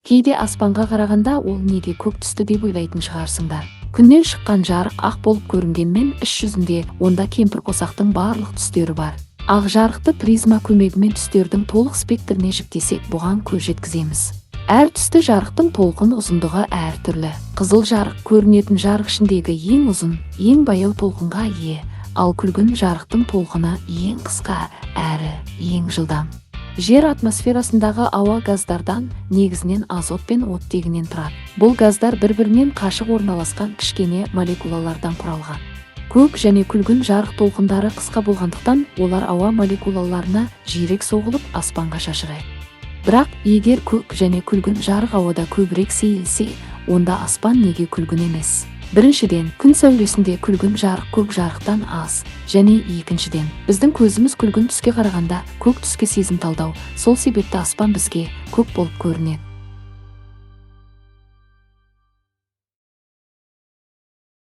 Кейде аспанға қарағанда, ол неге көк түсті деп ойлайтын шығарсыңдар. Күннен шыққан жарық ақ болып көрінгенмен, іс жүзінде онда кемпірқосақтың барлық түстері бар. Ақ жарықты призма көмегімен түстердің толық спектріне жіктесек, бұған көз жеткіземіз. Әр түсті жарықтың толқын ұзындығы әртүрлі. Қызыл жарық көрінетін жарық ішіндегі ең ұзын, ең баяу толқынға ие, ал күлгін жарықтың толқыны ең қысқа әрі ең жылдам. Жер атмосферасындағы ауа газдардан, негізінен азот пен оттегінен тұрады. Бұл газдар бір-бірінен қашық орналасқан кішкене молекулалардан құралған. Көк және күлгін жарық толқындары қысқа болғандықтан, олар ауа молекулаларына жиірек соғылып, аспанға шашырайды. Бірақ егер көк және күлгін жарық ауада көбірек сейілсе, онда аспан неге күлгін емес? Біріншіден, күн сәулесінде күлгін жарық көк жарықтан аз және екіншіден, біздің көзіміз күлгін түске қарағанда көк түске сезімталдау. Сол себепті аспан бізге көк болып көрінеді.